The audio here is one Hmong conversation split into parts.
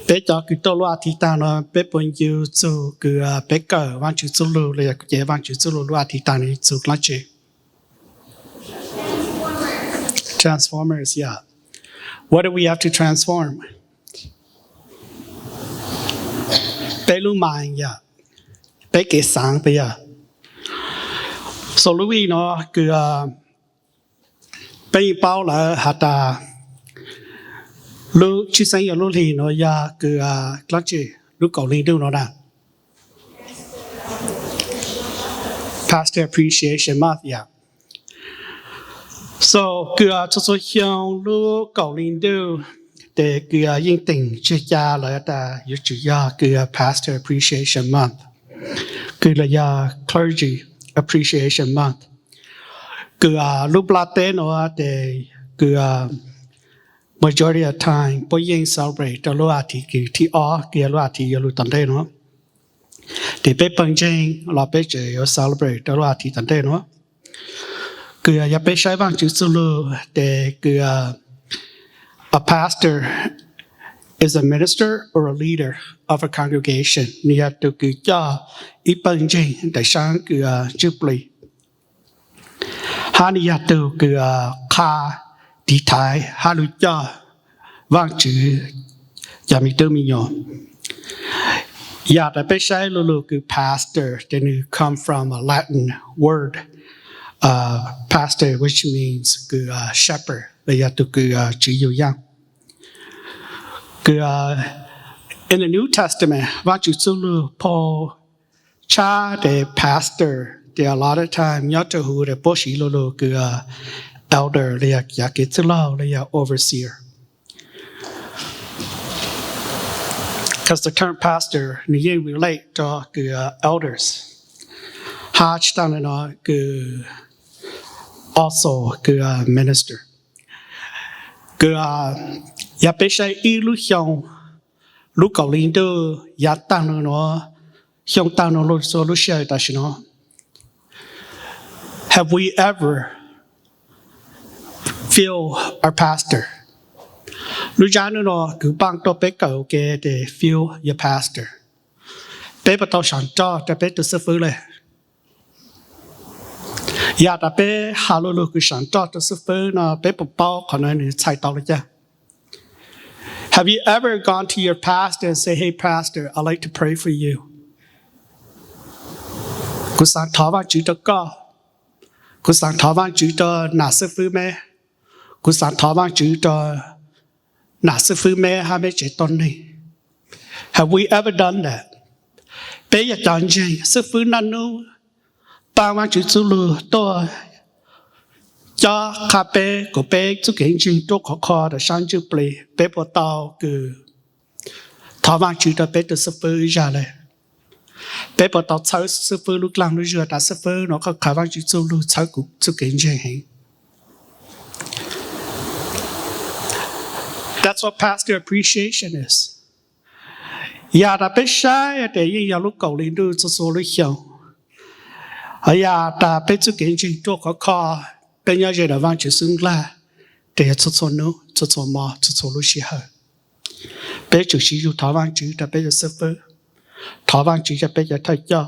Peb cov kws tuaj lub a thiv taag no peb puas ncu txug kws peb kawm Vaajtswv txuj lug los yog kuv cev Vaajtswv txuj lug lub a thiv taag no txug dlaab tsi? Transformers, yeah. What do we have to transform? Peb lub mind, yeah. Peb kev xaav, puas yog? So lub vim no kws peb yeej paub lawm has tas lub tsib xeeb yog lub hlis no yog kws dlaab tsi, lub kaum hli ntuj no na? Pastor Appreciation Month, yeah. So kws txhua txhua xyoo lub kaum hli ntuj tes kws yeej teem tseg ca lawm tas yuav tsum yog kws Pastor Appreciation Month, kws los yog Clergy Appreciation Month. Kws lub nplaj teb no tes kws majority of time puab yeej celebrate rau lub a thiv kws thib ob kws yog lub a thiv yuav lug tom ntej no. Tes peb pawg ntseeg los peb tseem yuav celebrate rau lub a thiv tom ntej no. Kws yog peb saib Vaajtswv txuj lug tes kws a pastor is a minister or a leader of a congregation. Nwg yog tug kws coj ib pawg ntseeg ntawm saab kws ntsuj plig, hab nwg yog tug kws qha tiv thaiv hab lug coj Vaajtswv cov me tub me nyuam. Yog tas peb saib lu lug kws pastor tes nwg come from a Latin word pastor, which means kws shepherd los yog tug kws tswv yug yaaj. Kws in the New Testament Vaajtswv txuj lug phau tshab tes pastor tes a lot of time nyob rau huv tes puab siv lu lug kws elder los yog cov kev txwj laug los yog overseer. Cause the term pastor nwg yeej relate rau kws elders, hab tsi taag le no kws also kws minister. Kws yog peb saib ib lub xyoo, lub kaum hli ntuj yaav taag le nuav, xyoo taag le nuav, lub sij hawm tam sim no, have we ever feel our pastor? Lub ntsab nub no kws npaaj tuaj peb kawm ua ke tes feel your pastor. Peb puas tau saam nroj rau peb tug xibfwb le? Yog tas peb has lu lug kws saam nroj rau xibfwb no peb puas paub qhov nuav nwg txhais tau le caag? Have you ever gone to your pastor and say, "Hey, pastor, I'd like to pray for you"? Kuv xaav thov Vaajtswv rau koj. Kuv xaav thov Vaajtswv rau nam xibfwb meb. Kuv xaav thov Vaajtswv rau nam xibfwb meb hab meb tsev tuab neeg. Have we ever done that? Peb yog cov ntseeg xibfwb naj nub, paab Vaajtswv txuj lug tuaj cob qha peb kuas peb txuj kev ntseeg ruaj khov kho rau saab ntsuj plig, peb puas tau kws thov Vaajtswv rau peb tug xibfwb ib zag le? Peb puas tau txhawb xibfwb lub dlaag lub zug tas xibfwb nuav koj qha Vaajtswv txuj lug txhawb kuv txuj kev ntseeg heev? That's what pastor appreciation is. Yog tas peb saib tes yeej yog lub kaum hli ntuj txhua txhua lub xyoo. Yog tas peb txuj kev ntseeg ruaj khov kho, peb nyob ze rau Vaajtswv xwb nqag, tes yog txhua txhua nub, txhua txhua mo, txhua txhua lub sij hawm, peb tsum siv zug thov Vaajtswv rau peb cov xibfwb, thov Vaajtswv rau peb cov thawj coj,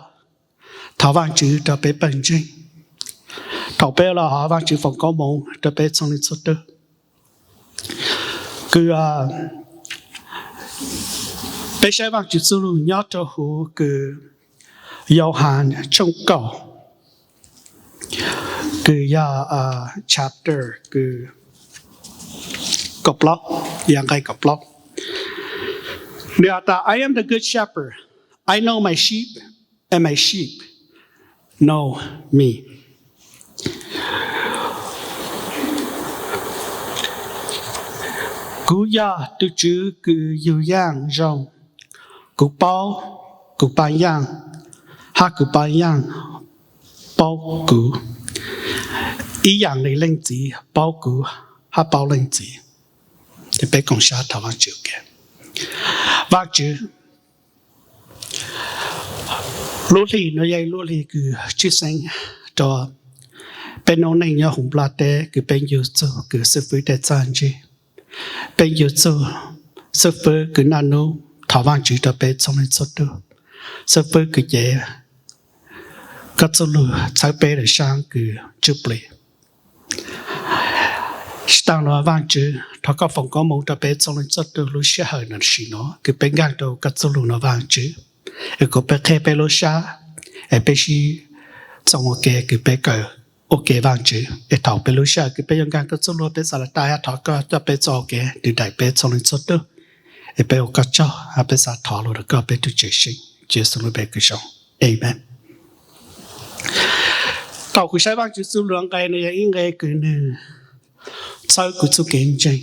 thov Vaajtswv rau peb pawg ntseeg, thaum peb los hov Vaajtswv foom koob moov rau peb txhua leej txhua tug. Kws peb saib Vaajtswv txuj lug nyob rau huv kws Yauhas tshooj kaum, kws yog chapter kws kaum plaub, yog nqai kaum plaub. Nwg has tas, I am the good shepherd. I know my sheep, and my sheep know me. Kuv yog tug Tswv kws yug yaaj zoo. Kuv paub kuv paab yaaj, hab kuv paab yaaj paub kuv, ib yaam le Leej Txiv paub kuv hab paub Leej Txiv. Peb koom sab thov Vaajtswv. Vaajtswv, lub hli no yog lub hli kws tshwj xeeb rau peb noob neej nyob huv nplaj teb kws peb ncu txug kws xibfwb tej txawj ntse. Peb ncu txug Xib fwb kws naj nub, thov Vaajtswv rua peb txhua leej txhua tug. Xib fwb kws cev koj txuj lug txhawb peb lub sab kws ntsuj plig. Sib taag nuav Vaajtswv, thov koj foom koob moov rua peb txhua leej txhua tug lub sij hawm tam sim nuav kws peb nkaag rua koj txuj lug nuav Vaajtswv, es kuas peb qheb peb lub sab, es peb sib txoos ua ke kws peb kawm ua ke Vaajtswv, es thaus peb lub sij hawm kws peb yuav nkaag koj txuj lug peb xaav lug taij hab thov koj coj peb txuj ua ke, tug daim peb txhua leej txhua tug, es peb ua koj tsaug hab peb xaav thov lug rua koj peb tug Tswv Yexus lub npe kws zoo. Amen. Thaus kuv saib Vaajtswv txuj lug nqe nuav yog ib nqe kws nwg txhawb kuv txuj kev ntseeg.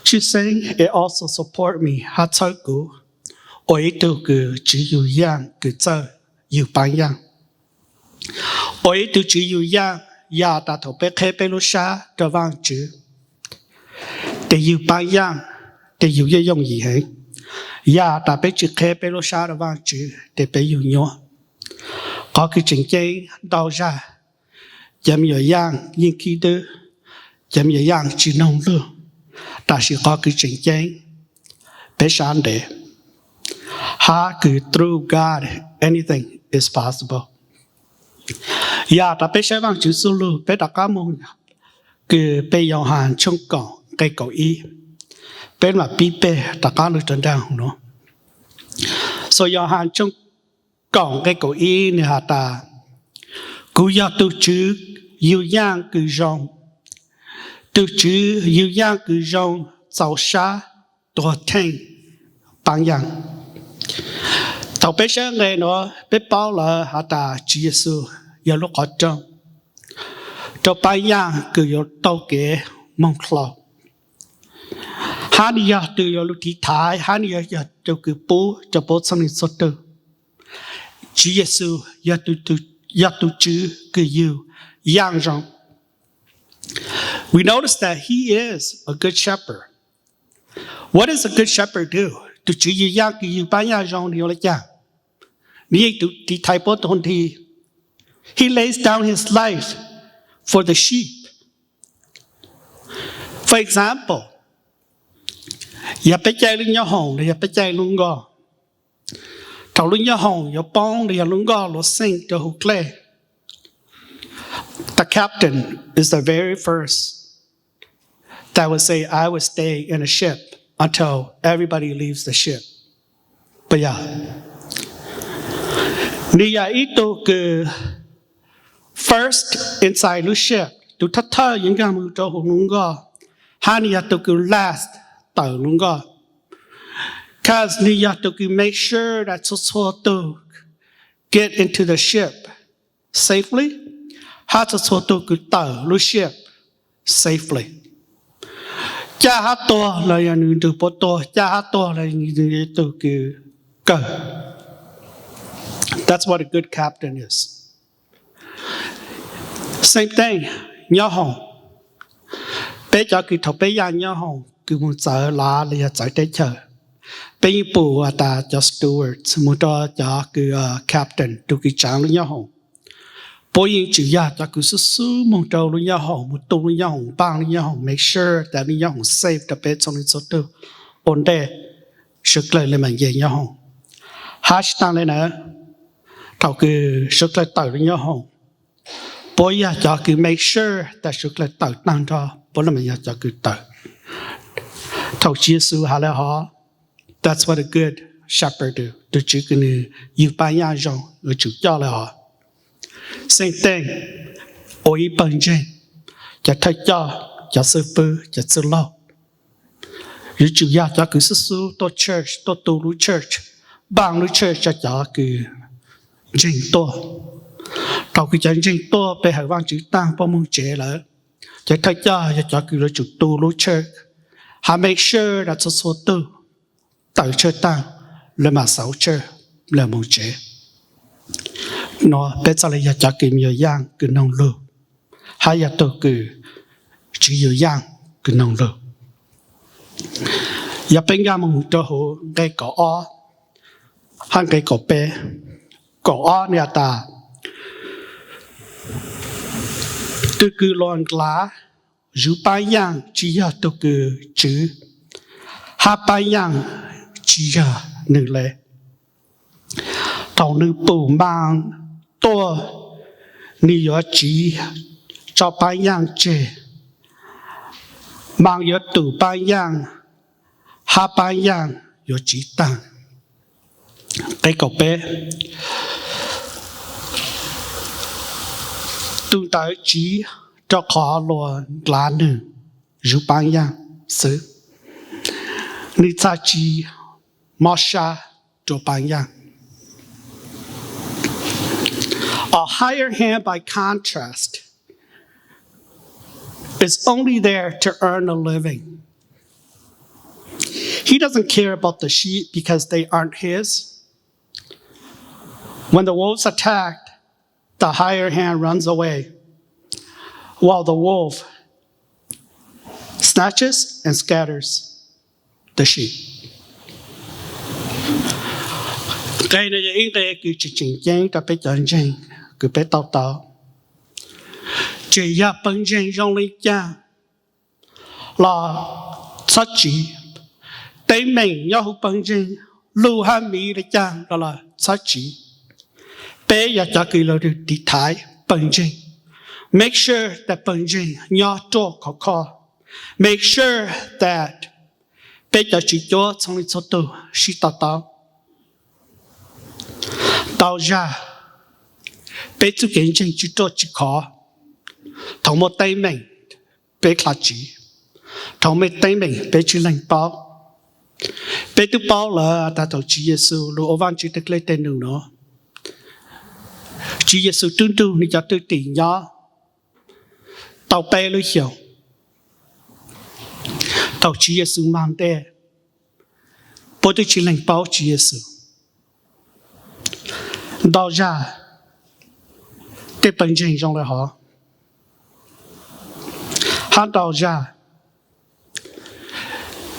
Tshwj xeeb, it also support me, hab txhawb kuv ua ib tug kws tswv yug yaaj kws txawj yug paab yaaj. Ua ib tug tswv yug yaaj, yog tas thaus peb qheb peb lub sab rua Vaajtswv, tes yug paab yaaj, tes yug yeej yooj yim heev. Yog tas peb tsi qheb peb lub sab rua Vaajtswv tes peb yug nyuaj. Qhov kws tseem ceeb ntau zag, cov me nyuam yaaj yeej khib dwb, cov me nyuam yaaj tsi noog lug, tab sis qhov kws tseem ceeb, peb sab ntev, hab kws through God anything is possible. Yog tas peb saib Vaajtswv txuj lug, peb rov qaab moog kws peg Yauhas tshooj kaum nqe kaum ib, peb maam pib peg rov qaab lug rua nraag huv nuav. So Yauhas tshooj kaum nqe kaum ib nwg has tas, kuv yog tug tswv yug yaaj kws zoo. Tug tswv yug yaaj kws zoo txaus sab tuag theej paab yaaj. Thaus peb saib nqe nuav peb paub lawm has tas Tswv Yexus yog lub qhov rooj rua paab yaaj kws yuav taug kev moog dlhau, hab nwg yog tug yuav lug tiv thaiv, hab nwg yog, yog tug kws pub rua puab txhua leej txhua tug. Tswv Yexus yog tug tswv kws yug yaaj zoo. We notice that he is a good shepherd. What does a good shepherd do? Tug tswv yug yaaj kws yug paab yaaj zoo nwg yuav le caag? Nwg yeej tug tiv thaiv puab tuag nthi. He lays down his life for the sheep. For example, yog peb caij lub nyoob hoom los yog peb caij lub nkoj, thaus lub nyoob hoom yuav poob los yog lub nkoj luas xeej rua huv dlej, the captain is the very first that would say, I will stay in the ship until everybody leaves the ship. But yeah, nwg yog ib tug kws first inside lub ship, tug thawj thawj yuav nkaag moog rua huv lub nkoj, hab nwg yog tug kws last tawm lub nkoj. Cause nwg yog tug kws make sure that txhua txhua tug get into the ship safely, hab txhua txhua tug kws tawm lub ship safely. Caj hab tuag los yog nwg nrug puab tuag, caj hab tuag los yog nwg tug kws kawg. That's what a good captain is. Same thing, nyoob hoom. Peb cov kws thaus peb yaaj nyoob hoom kws moog txawv lav los yog txawv teb chaws, peb yeej pum has tas cov stewards moog rua cov kws captain, tug kws tsaav lub nyoob hoom. Puab yeej tsi yog cov kws xub xub moog rua lub nyoob hoom, moog tu lub nyoob hoom, npaaj lub nyoob hoom, make sure tas lub nyoob hoom safe rua peb txhua leej txhua tug ua ntej suav dlawg le maam nce nyoob hoom. Hab tsi taag le ntawd, thaus kws suav dlawg tawm lub nyoob hoom, puab yog cov kws make sure tas suav dlawg tawm taag nrho, puab le maam yog cov kws tawm. Thaus Tswv Yexus has le hov, that's what a good shepherd do, tug tswv kws nwg yug paab yaaj zoo yuav tsum coj le hov. Same thing, ua ib pawg ntseeg, cov thawj coj, cov xib fwb, cov txwj laug, yuav tsum yog cov kws xub xub tuaj church, tuaj tu lub church, npaaj lub church rua cov kws ntseeg tuaj. Thaus kws cov ntseeg tuaj pe hawm Vaajtswv taag puab moog tsev lawm, cov thawj coj yog cov kws yuav tsum tu lub church, hab make sure tas txhua txhua tug tawm church taag, le maam xauv church, le moog tsev. Nuav peb txhaj le yog cov kws me nyuam yaaj kws noog lug, hab yog tug kws tswv yug yaaj kws noog lug. Yog peb nkaag moog rua huv nqe kaum ob hab nqe kaum peb. Kaum ob nwg has tas, tug kws luas nqlav zuv paab yaaj tsi yog tug kws tswv, hab paab yaaj tsi yog nwg le. Thaus nwg pum npaas tuaj, nwg yuav tsiv tso paab yaaj tseg. Npaas yuav tum paab yaaj, hab paab yaaj yuav tsiv taag. Nqe kaum peb, tug ntawd tsiv rua qhov luas ndlav nwg zuv paab yaaj xwb, nwg txhaj tsi mob sab rua paab yaaj. A hired hand, by contrast, is only there to earn a living. He doesn't care about the sheep because they aren't his. When the wolves attack, the hired hand runs away, while the wolf snatches and scatters the sheep. Nqe no yog ib nqe kws tseem tseem ceeb rua peb cov ntseeg kws peb tau tau. Tseem yog pawg ntseeg zoo le caag los txhob tsiv. Teeb meem nyob huv pawg ntseeg lug hab miv le caag los txhob tsiv. Peb yog cov kws lug tiv thaiv pawg ntseeg, make sure that pawg ntseeg nyob ruaj khov kho, make sure that peb cov tswv cuab txhua leej txhua tug sib to taub. Ntau zag peb txuj kev ntseeg tsi ruaj tsi khov, thaus muaj teeb meem peb dlha tsiv, thaus muaj teeb meem peb tsi leeg paub. Peb tub paub lawm tas thaus Tswv Yexus lug ua Vaajtswv tug dlej teg num nuav, Tswv Yexus tub nrug nwg cov thwj tim nyob tau peb lub xyoos. Thaus Tswv Yexus moog ntej, puab tub tsi leeg paub Tswv Yexus. Ntau zag tej pawg ntseeg zoo le hov, hab ntau zag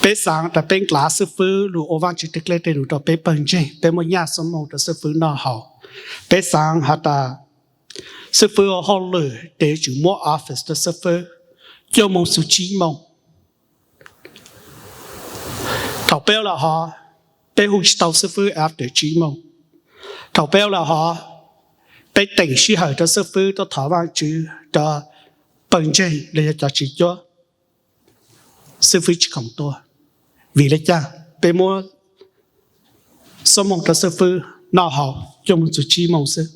peb xaav tas peb ndlav xwb fwb lug ua Vaajtswv tug dlej teg num rua peb pawg ntseeg, peb muaj nyaj xuab moog rua xwb fwb noj haus. Peb xaav has tas xwb fwb ua hauj lwm tes yuav tsum muab office rua xwb fwb cuaj moog txug tsib moog. Thaus peb ua le hov, peb hu tsi tau xwb fwb after tsib moog. Thaus peb ua le hov, peb teem sij hawm rua xwb fwb tuaj thov Vaajtswv rua pawg ntseeg los yog cov tswv cuab, xwb fwb tsi khoom tuaj. Vim le caag? Peb muab xuab moog rua xwb fwb noj haus cuaj moog txug tsib moog xwb.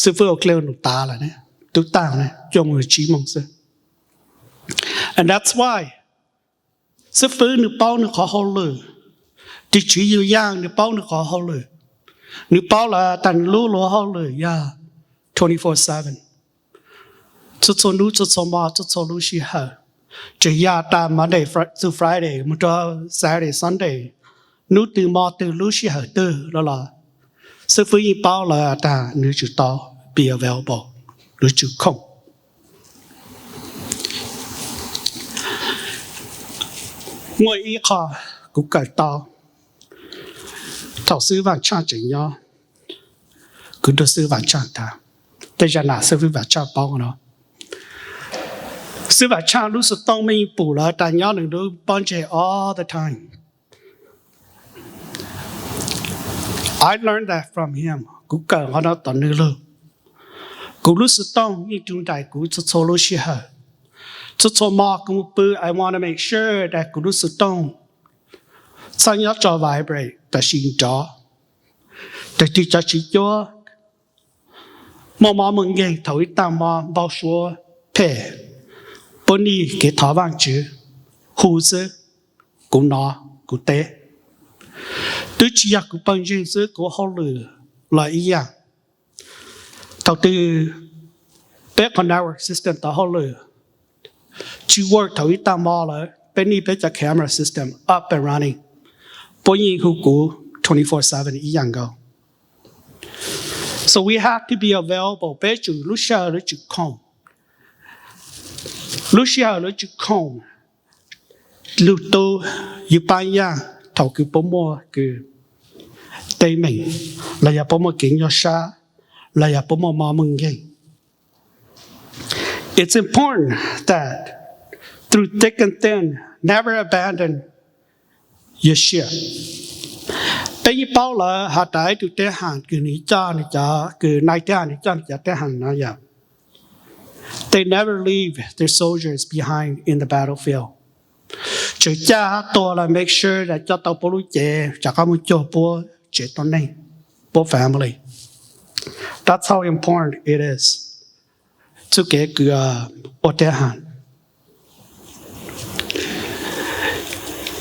Xwb fwb ua dlej num tav lawm, tub taag cuaj moog tsib moog xwb. And that's why xwb fwb nwg paub nwg qhov hauj lwm, tus Tswv Yexus Yaaj nwg paub nwg qhov hauj lwm. Nwg paub lawm tas nwg lub luag hauj lwm yog twenty-four seven, txhua txhua nub, txhua txhua mo, txhua txhua lub sij hawm. Tsi yog tas Monday through Friday moog rua Saturday Sunday, nub twg mo twg lub sij hawm twg los los, xwb fwb yeej paub lawm tas nwg tsum tau be available, nwg tsum khoom. Muaj ib qho kuv kawm tau thaus xib hwb Vam Tshaaj tseem nyob, kuv nrug xib hwb Vam Tshaaj tas, tej zag nam xib hwb Vam Tshaaj paub no, xib hwb Vam Tshaaj lub xov tooj mej yeej pum lawm tas nyob nwg lub pob ntseg all the time. I learned that from him, kuv kawm qhov no tom nwg lug. Kuv lub xov tooj yeej rug nraim kuv txhua txhua lub sij hawm. Txhua txhua mo kuv moog pw, I want to make sure tas kuv lub xov tooj txhob nyob tso vibrate tam sim nrov. Thaus twg cov tswv cuab muaj mob muaj nkeeg thaus ib taag mo npau suav phem, puab nij kev thov Vaajtswv, hu xwb, kuv nov kuv teb. Twb tsi yog kuv pawg ntseeg xwb, kuv hauj lwm los ib yaam. Thaus twg peb qhov network system tau hauj lwm tsi work thaus ib taag mo lawm, peb nij peb cov camera system up and running, puab yeej hu kuv twenty-four seven ib yaam nkaus. So we have to be available, peb tsum lub sij hawm lub tsum khoom. Lub sij hawm lub tsum khoom lug tu yug paab yaaj thaus kws puab muaj kws teeb meem, los yog puab muaj kev nyuaj sab, los yog puab muaj mob muaj nkeeg. It's important that through thick and thin, never abandon Yog siab, peb yeej paub lawm has tas ib tug teb has kws nws coj nws cov, kws nai teb has nws coj nws cov teb has no yom, they never leave their soldiers behind in the battlefield. Tseem caj hab tuag los make sure coj tau puab lub cev rov qab mus cuag puab tsev tuab neeg, puab family. That's how important it is. Txuj kev kws ua teb has.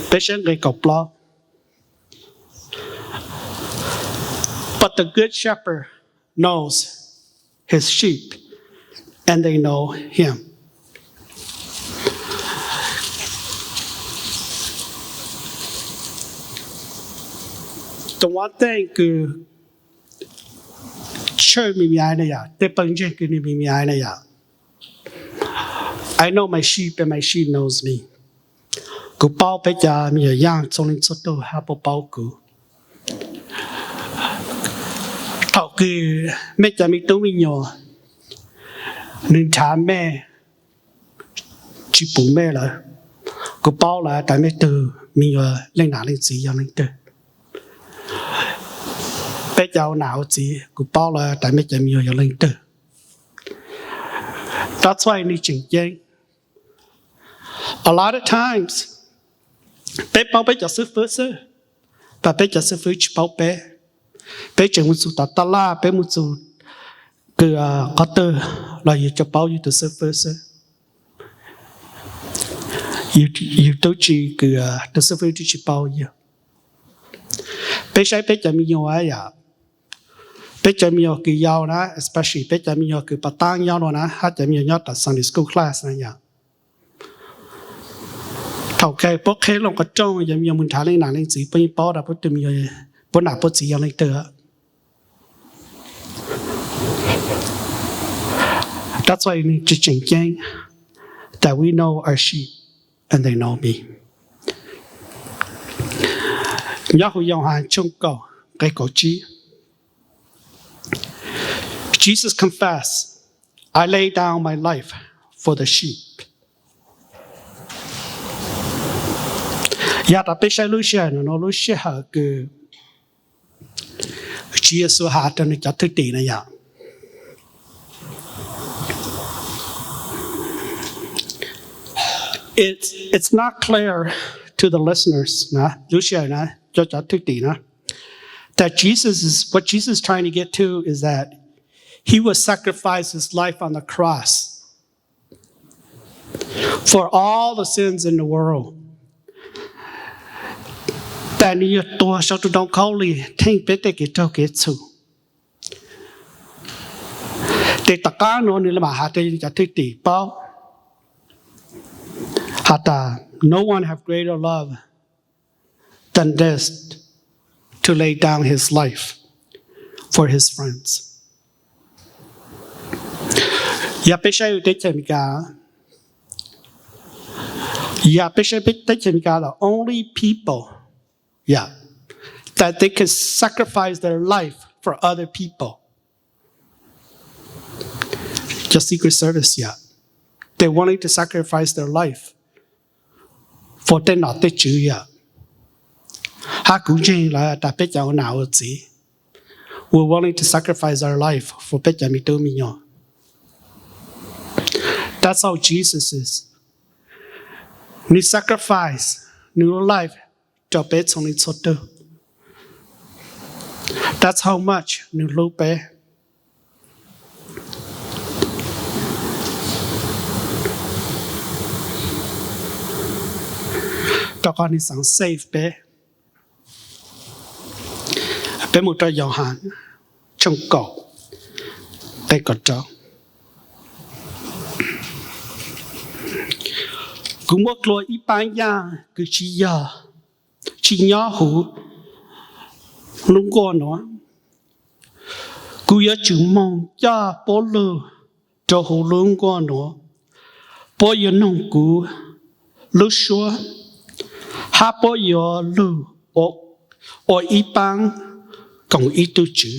Peb saib nqe kaum plaub. But the good shepherd knows his sheep, and they know him. The one thing kws church me me na yom, tej pawg ntseeg kws nws me me na yom, I know my sheep and my sheep knows me. Kuv paub peb cov me nyuam yaus txhua leej txhua tug hab puab paub kuv. Thaum kws mej cov me tub me nyuam nws nrhav mej tsi pum mej lawm, kuv paub lawm tas mej tug me nyuam leej nam leej txiv yog leej twg. Peb cov ua nam ua txiv, kuv paub lawm tas mej cov me nyuam yog leej twg. That's why nws tseem ceeb. A lot of times, peb paub peb cov xib fwb xwb, tas peb cov xib fwb tsi paub peb. Peb tseem mus txug tom taj laj, peb mus txug kws qhov twg los yug tsuas paub yug tug xib fwb xwb. Yug tub tsi kws tug xib fwb tub tsi paub yug. Peb saib peb cov me nyuam yom, peb cov me nyuam kws yau na, especially peb cov me nyuam kws pov taab nyob no na, hab cov me nyuam nyob tom Sunday school class na yom. Thaum kawg puab qheb loo qhov rooj, yog me nyuam mus nrhav leej nam leej txiv, puab yeej paub tas puab tug me nyuam, puab nam puab txiv yog leej twg. That's why nws tseem ceeb that we know our sheep and they know me. Nyob huv Yauhas tshooj kaum nqe kaum tsib, Jesus confessed, I lay down my life for the sheep. Yog tas peb saib lub sij hawm no, lub sij hawm kws Tswv Yexus has rau nws cov thwj tim na yom, it's not clear to the listeners na, lub sij hawm na, cov cov thwj tim na, that Jesus is, what Jesus is trying to get to is that he would sacrifice his life on the cross for all the sins in the world. Tas nws yuav tuag sau rau ntoo khaub lig theej peb tej kev raug kev txhum. Ces tom qab no nws mam has rau cov thwj tim paub has tas, no one have greater love than this, to lay down his life for his friends. Yog peb saib teb chaws Amelikas, yog peb saib teb chaws Amelikas, the only people, yeah, that they can sacrifice their life for other people, cov Secret Service yom, they willing to sacrifice their life for tej nom tej tswv yom. Hab kuv ntseeg lawm tas peb cov ua nam ua txiv, we willing to sacrifice our life for peb cov me tub me nyuam. That's how Jesus is. Nws sacrifice nws lub life rau peb txhua leej txhua tug. That's how much nws hlub peb. Rau qhov nws xaav save peb. Peb mus rau Yauhas tshooj kaum, nqe kaum rau. Kuv muab dlua ib paab yaaj kws tsi yog, tsi nyob huv lub nkuaj nuav. Kuv yuav tsum moog coj puab lug rua huv lub nkuaj nuav. Puab yuav noog kuv lub suab, hab puab yuav lug ua ib paab koom ib tug tswv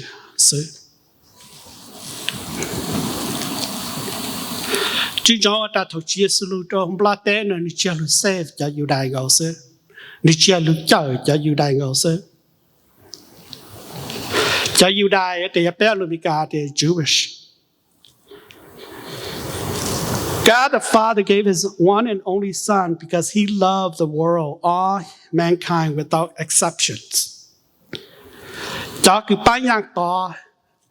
xwb. Tsi ntsoov tas thaum Tswv Yexus lug rua nplaj teb nuav, nws tsi yog lug save cov Yudais nkaus xwb, Nws tsis yog lug cawm cov Yudais nkaus xwb. Cov Yudais tias yog peb lus Meskas tias Jewish. God the Father gave his one and only Son because he loved the world, all mankind without exceptions. Cov kws paab yaaj tod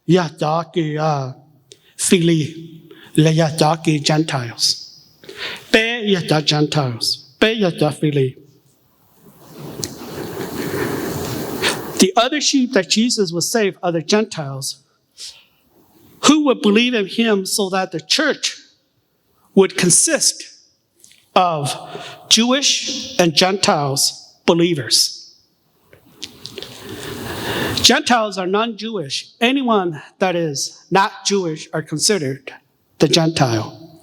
yog cov kws Filiv, los yog cov kws Gentiles. Peb yog cov Gentiles, peb yog cov Filiv. The other sheep that Jesus would save are the Gentiles who would believe in him so that the church would consist of Jewish and Gentiles believers. Gentiles are non-Jewish. Anyone that is not Jewish are considered the Gentile.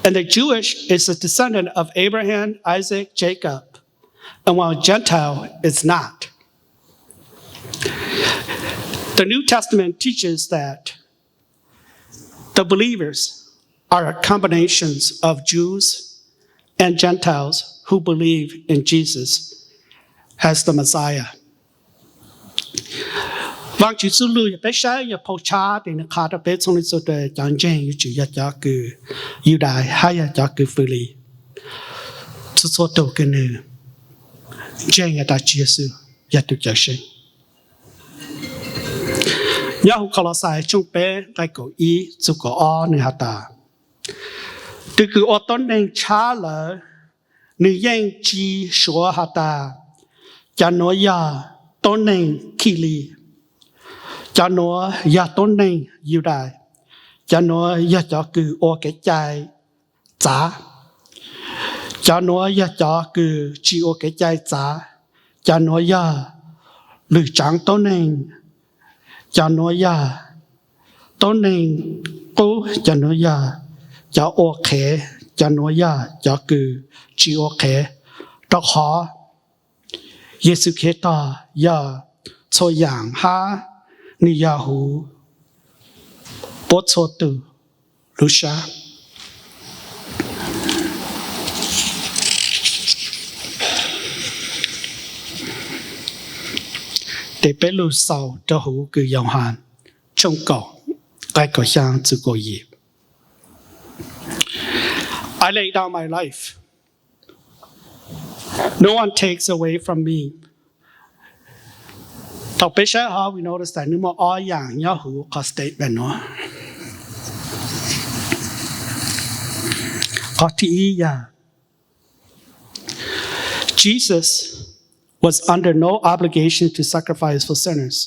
And the Jewish is a descendant of Abraham, Isaac, Jacob, and while Gentile is not. The New Testament teaches that the believers are a combinations of Jews and Gentiles who believe in Jesus as the Messiah. Vaajtswv txuj lug yog peb saib yog phau tshab tes nwg qha rua peb txhooj leej txhua tus cov ntseeg yuav tsum yog cov kws Yudais hab yog cov kws Filiv. Txhua txhua tug kws nwg ntseeg has tas Tswv Yexus yog tug Cawmseej. Nyob huv Kaulauxais tshooj peb nqai kaum ib txug kaum ob nwg has tas, tug kws ua tuab neeg tshab lawm, nwg yeej tsi suav has tas cov nuav yog tuab neeg Khili, cov nuav yog tuab neeg Yudais, cov nuav yog cov kws ua kev cai txav, cov nuav yog cov kws tsi ua kev cai txav, cov nuav yog lwm tsaav tuab neeg, cov nuav yog tuab neeg qub, cov nuav yog cov ua qhev, cov nuav yog cov kws tsi ua qhev, rua qhov Yexus Khetos yog txhua yaam hab nwg yog huv puab txhua tug lub sab. Tes peb lug xaus rua huv kws Yauhas tshooj kaum nqai kaum xyaa txug kaum yim. I lay down my life. No one takes away from me. Thaus peb saib hov, we notice that nwg muaj ob yaam nyob huv qhov statement nuav. Qhov thib ib yog Jesus was under no obligation to sacrifice for sinners,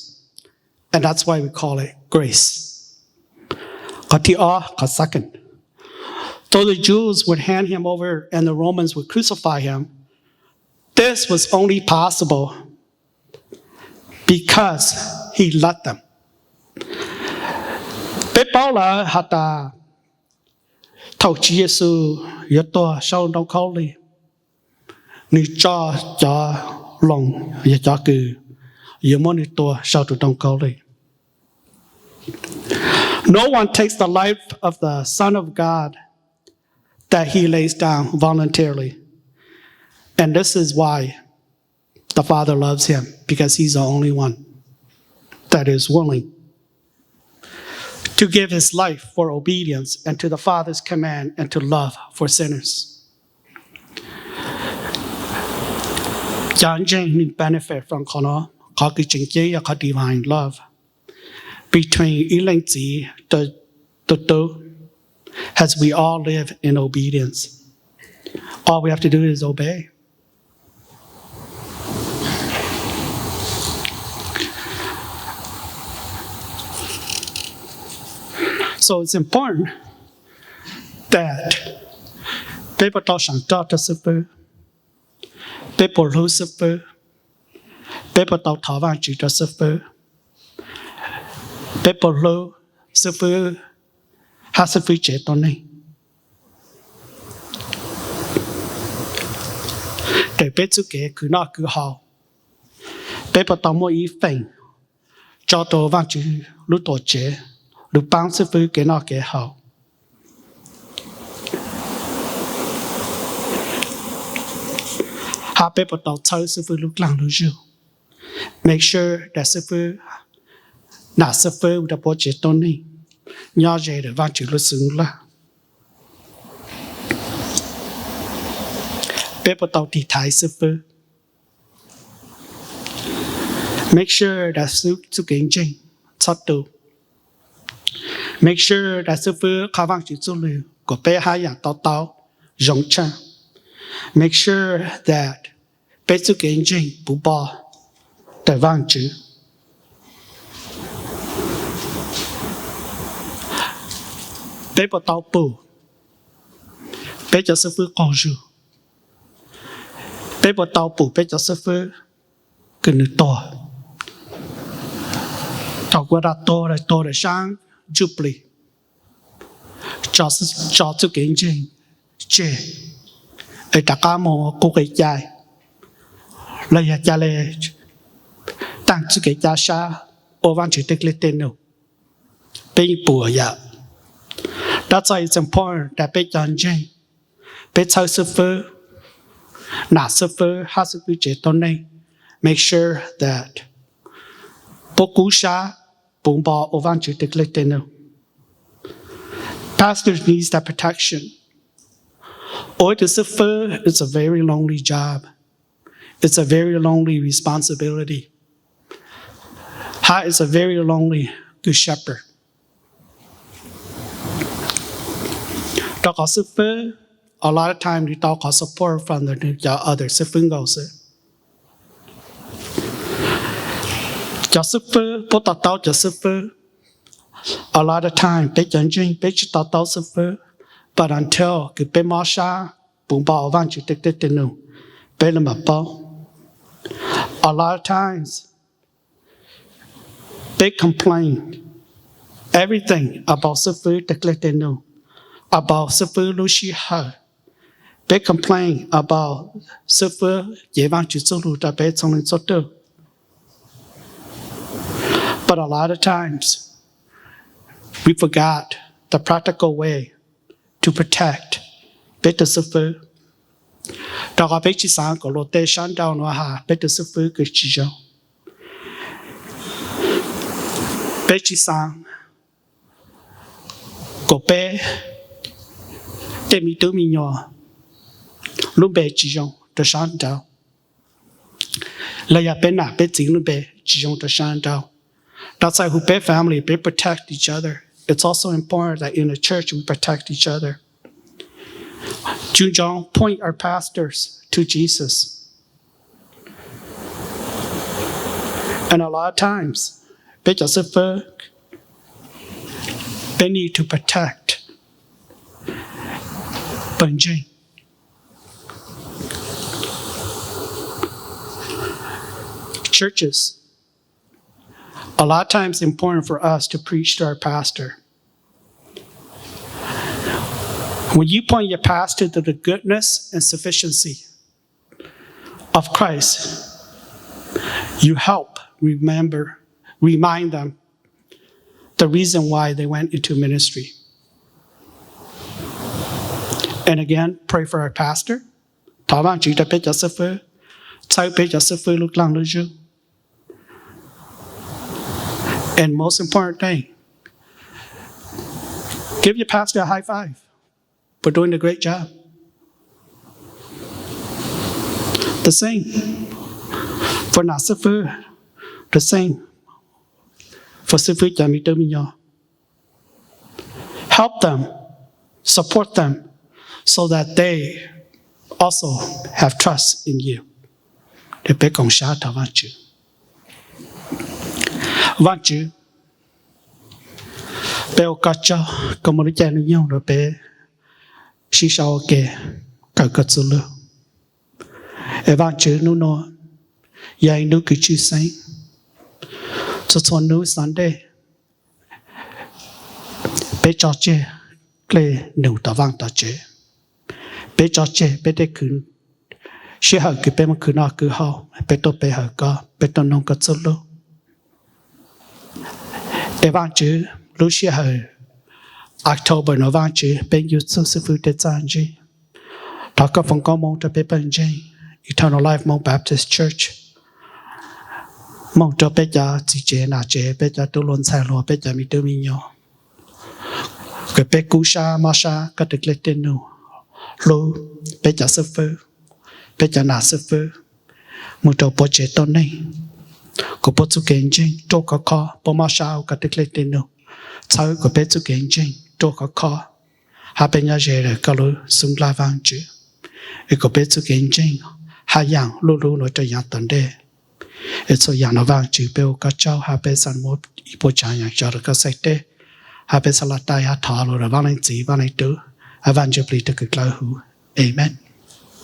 and that's why we call it grace. Qhov thib ob, qhov second, though the Jews would hand him over and the Romans would crucify him, this was only possible because he loved them. Peb paub lawm has tas thaus Tswv Yexus yuav tuag sau ntoo khaub lig, nwg tso cov loos, yog cov kws yuav muab nwg tua sau rua ntoo khaub lig. No one takes the life of the Son of God that he lays down voluntarily. And this is why the Father loves him, because he's the only one that is willing to give his life for obedience and to the Father's command and to love for sinners. Cov ntseeg nwg benefit from qhov nuav, qhov kws tseem ceeb yog qhov divine love between ib leej txiv rua tub, as we all live in obedience. All we have to do is obey. So it's important that peb puas tau saam roj rua xib fwb, peb puas hlub xib fwb, peb puas tau thov Vaajtswv rua xib fwb, peb puas hlub xib fwb hab xib fwb tsev tuab neeg. Tes peb txuj kev khwv noj khwv haus, peb puas tau muaj ib feem tso rua Vaajtswv lub tuam tsev lug paab xib fwb kev noj kev haus? Hab peb puas tau txhawb xib fwb lub dlaag lub zug? Make sure tas xib fwb, nam xib fwb ua rau puab tsev tuab neeg nyob ze ntawm Vaajtswv lub xwm laj. Peb puas tau tiv thaiv xib fwb? Make sure tas xib fwb txuj kev ntseeg txhob tu. Make sure tas xib fwb qha Vaajtswv txuj lug kuas peb hab yaam to taub zoo tshaj. Make sure that peb txuj kev ntseeg puv npo rua Vaajtswv. Peb puas tau pum peb cov xib fwb qaug zug? Peb puas tau pum peb cov xib fwb kws nwg tuag? Thaum kuv tas tuag, tuag rua saab Jubilee, tso txuj kev ntseeg tseg, es rov qab moog qub kev cai, los yog ca le taag txuj kev cai sab ua Vaajtswv tej dlej tej num, peb yeej pum yom. That's why it's important tas peb cov ntseeg, peb txhawb xib fwb, nam xib fwb hab xib fwb tsev tuab neeg, make sure that puab kub sab puv npo ua Vaajtswv tej dlej tej num. Pastors needs that protection. Ua ib tug xib fwb, it's a very lonely job. It's a very lonely responsibility. Hab it's a very lonely good shepherd. Rua qhov xib fwb, a lot of time nwg tau qhov support from the nwg cov other xib fwb nkaus xwb. Cov xib fwb puab to taub cov xib fwb. A lot of time peb cov ntseeg peb tsi to taub xib fwb, but until kws peb mob sab puv npo Vaajtswv tej dlej tej num, peb le maam paub. A lot of times peb complain everything about xib fwb tej dlej tej num, about xib fwb lub sij hawm. Peb complain about xib fwb cev Vaajtswv txuj lug rua peb txhua leej txhua tug. But a lot of times we forgot the practical way to protect peb tug xib fwb. Rua qhov peb tsi xaav kuas luag tej sab nrau nuav has peb tug xib fwb kws tsi zoo. Peb tsi xaav kuas peb tej me tub me nyuam lub npe tsi zoo rua sab nrau, los yog peb nam peb txiv lub npe tsi zoo rua sab nrau. That's why hu peb family, peb protect each other. It's also important that in the church we protect each other. June Jong point our pastors to Jesus. And a lot of times, peb cov xib fwb, peb need to protect pawg ntseeg. Churches, a lot of times important for us to preach to our pastor. When you point your pastor to the goodness and sufficiency of Christ, you help remember, remind them the reason why they went into ministry. And again, pray for our pastor. Thov Vaajtswv rau peb cov xib fwb, txhawb peb cov xib fwb lub dlaag lub zug. And most important thing, give your pastor a high five for doing a great job. The same for nam xib fwb, the same for xib fwb cov me tub me nyuam. Help them, support them, so that they also have trust in you. Peb koom sab thov Vaajtswv. Vaajtswv, peb ua koj tsaug koj muab lub caij lub nyoog rau peb sib sau ua ke kawm koj txuj lug. Es Vaajtswv, nub nua yog ib nub kws tshwj xeeb. Txhua txhua nub Sunday peb tso tseg dlej num tom vaaj tom tsev, peb tso tseg peb tej khwv, sij hawm kws peb muaj khwv noj khwv haus, peb tuaj pe hawm koj, peb tuaj noog koj txuj lug. Es Vaajtswv, lub sij hawm October no Vaajtswv, peb yug txug xib fwb tej txuj ntsig. Thov koj foom koob moov rau peb pawg ntseeg, Eternal Life Hmong Baptist Church, moog rua peb cov txiv tsev nam tsev, peb cov tub hluas ntxhais hluas, peb cov me tub me nyuam, kws peb kub sab mob sab koj tug dlej dlej nug, hlub peb cov xib fwb, peb cov nam xib fwb, moog rua puab tsev tuab neeg, kuas puab txuj kev ntseeg ruaj khov kho, puab mob sab koj tug dlej dlej nug, txhawb kuas peb txuj kev ntseeg ruaj khov kho, hab peb nyob ze lawm koj lub xub nqag Vaajtswv, es kuas peb txuj kev ntseeg hab yaam luj lub nuav rua yaav tom ntej. Es txhua yaam nuav Vaajtswv peb ua koj tsaug hab peb xaav muab ib puas tsaav yaam tso rua koj xaiv dleb, hab peb xaav laj dai hab thov lug rua Vaaj Leej Txiv Vaaj Leej Tub, hab Vaajtswv Nplig tug kws dlawb huv. Amees.